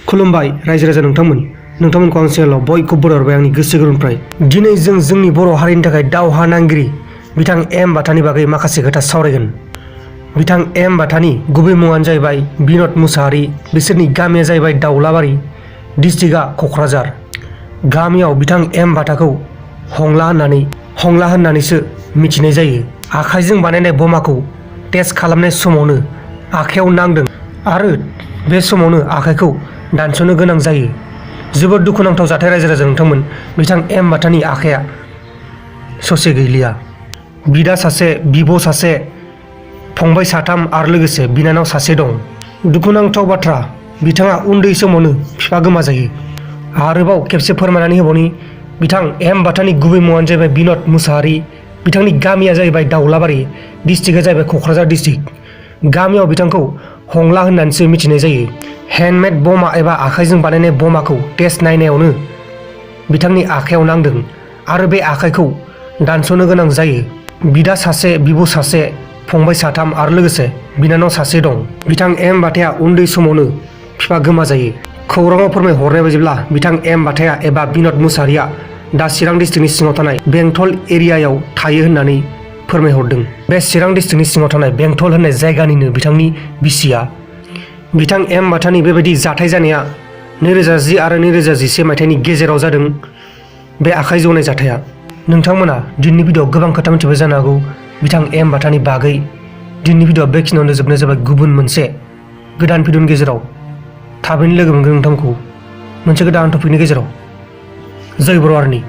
खुलुमबाय रायजो राजा नोंथांमोनखौ आं चेनेलाव बयखौबो बरायहरबाय आंनि गोसो गोरबोनिफ्राय। दिनै जों जोंनि बर' हारिनि थाखाय दावहा नांगिरि बिथां एम बाथानि बागै माखासे खोथा सावरायगोन। बिथां एम बाथानि गुबै मुङानो जाहैबाय बिन'द मुसाहारि। बिसोरनि गामिया जाहैबाय दाउलाबारि, डिस्ट्रिक्टआ क'क्राझार। गामियाव बिथां एम बाथाखौ हंला होननानैसो मिथिनाय जायो। आखाइजों बानायनाय बमाखौ टेस्ट खालामनाय समावनो आखाइयाव नांदों आरो बे समावनो आखाइखौ दानस'नो गोनां जायो। जोबोद दुखुनांथाव जाथाय रायजो राजा नोंथांमोन। बिथां एम बाथानि आखाइया ससे गैलिया। बिदा सासे, बिब' सासे, फंबाय साथाम आरो लोगोसे बिनानाव सासे दं। दुखुनांथाव बाथ्रा, बिथाङा उन्दै समावनो बिफा गोमाजायो। आरोबाव खेबसे फोरमायनानै होबावनि, बिथां एम बाथानि गुबै मुङानो जाहैबाय बिन'द मुसाहारि। बिथांनि गामिया जाहैबाय दाउलाबारि, डिस्ट्रिक्टआ जाहैबाय क'क्राझार डिस्ट्रिक्ट। गामियाव बिथांखौ हंला होननानैसो मिथिनाय जायो। हेन्डमेड बमा एबा आखाइजों बानायनाय बमाखौ टेस्ट नायनायावनो बिथांनि आखाइयाव नांदों आरो बे आखाइखौ दानस'नो गोनां जायो। बिदा सासे, बिब' सासे, फंबाय साथाम आरो लोगोसे बिनानाव सासे दं। बिथां एम बाथाया उन्दै समावनो बिफा गोमाजायो। खौराङाव फोरमायहरनाय बायदिब्ला बिथां एम बाथाया एबा बिन'द मुसाहारिया दा चिरां डिस्ट्रिक्टनि सिङाव थानाय बेंटल एरियायाव थायो होननानै फोरमायहरदों। बे चिरां डिस्ट्रिक्टनि सिङाव थानाय बेंटल होननाय जायगानिनो बिथांनि बिसिया। बिथां एम बाथानि बेबायदि जाथाय जानाया 2010 आरो 2011 मायथाइनि गेजेराव जादों। बे आखाइ जौनाय जाथाया। नोंथांमोना दिनैनि भिडिअ'आव गोबां खोथा मिथिबाय जानो हागौ बिथां एम बाथानि बागै। दिनैनि भिडिअ'आ बेखिनियावनो जोबनाय जाबाय। गुबुन मोनसे गोदान भिडिअ'नि गेजेराव थाबैनो लोगो मोनगोन नोंथांखौ मोनसे गोदान टपिकनि गेजेराव। जय बर' हारिनि।